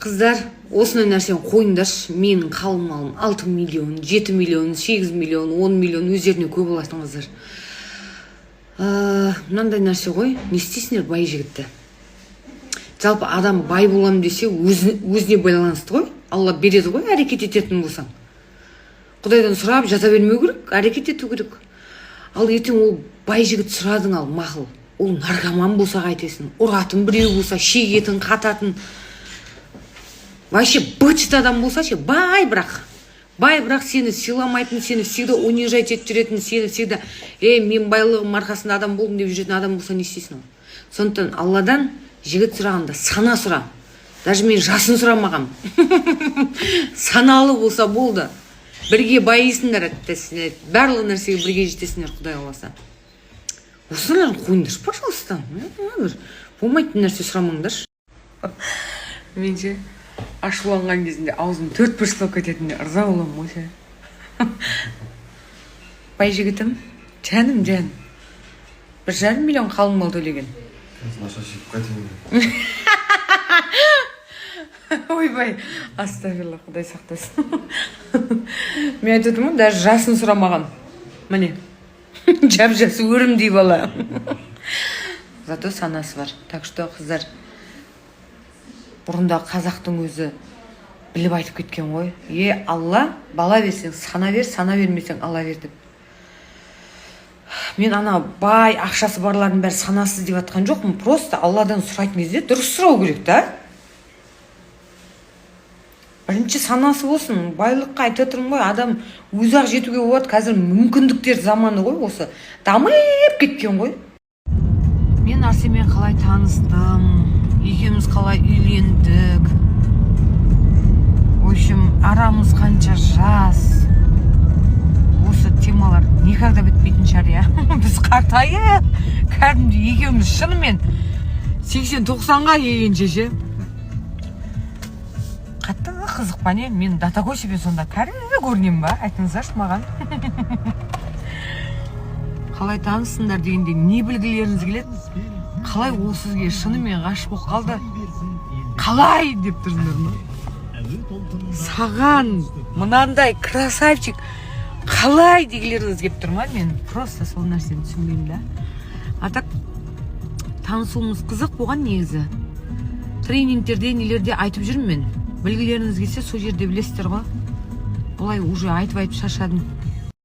Қыздар, осындай нәрсені қойыңдаршы. Менің қалың малым 6 миллион, 7 миллион, 8 миллион, 10 миллион, өздеріне көп алатын қыздар. Мынандай нәрсе ғой, не істейсіңдер бай жігітті? Жалпы адам бай боламын десе, өзіне байланысты ғой. Алла береді ғой, әрекет ететін болсаң. Құдайдан сұрап жата бермеу керек, әрекет ету керек. Ал ертең ол бай жігіт сұрадың, ал мақұл, ол наркоман болса қайтесің? Ұратын біреу болса, шегетін, қататын, вообще быт адам болса ше? Бай, бірақ бай, бірақ сені сыйламайтын, сені всегда унижать етіп жүретін, сені всегда «Ей, мен байлығым арқасында адам болдым» деп жүретін адам болса, не істейсің? Ал сондықтан Алладан жігіт сұрағанда сана сұра. Даже мен жасын сұрамағанмын, саналы болса болды. Бірге байисыңдар, әттесіне, барлық нәрсеге бірге жетесіңдер, құдай қаласа. Осыларын қойыңдаршы, пожалуйста. Бір болмайтын нәрсе сұрамаңдаршы. Мен ше, ашуланған кезінде аузым төрт бұрыш болып кететініне ырза боламын ғой ше. Бай жігітім, жаным, жаным, 1,5 миллион қалың мал төлеген. Қазір наша шегіп қайтайын. Ойбай, астағфиралла, құдай сақтасын. Мен айтып отырмын ғой, даже жасын сұрамаған. Міне, жап жас өрімдей бала, зато санасы бар. Так что, қыздар, бұрында қазақтың өзі біліп айтып кеткен ғой: «Е, Алла, бала берсең, сана бер, сана бермесең, ала бер», – деп. Мен ана бай, ақшасы барлардың бәрі санасыз деп жатқан жоқпын. Просто Алладан сұрайтын кезде дұрыс сұрау керек та. Бірінші санасы болсын. Байлыққа, айтып отырмын ғой, адам өзі ақ жетуге болады. Қазір мүмкіндіктер заманы ғой, осы дамып кеткен ғой. Мен Арсенмен қалай таныстым, екеуміз қалай үйлендік, в общем, арамыз қанша жас, осы темалар никогда бітпейтін шығар, иә. Біз қартайып, кәдімгідей екеуміз шынымен 80-90-ға келгенше ше. Қатты қызық па, не? Мен до такой себе сонда кәрі көрінемін ба? Айтыңыздаршы маған. Қалай таныстыңдар дегенде, не білгілеріңіз келеді? Қалай ол сізге шынымен ғашық болып қалды, қалай деп тұрсыңдар ма? Саған мынандай красавчик қалай дегілеріңіз келіп тұр ма? Мен просто сол нәрсені түсінбеймін да. А так танысуымыз қызық болған негізі. Тренингтерде, нелерде айтып жүрмін мен. Білгілеріңіз келсе, сол жерде білесіздер ғой. Бұлай уже айтып айтып шаршадым.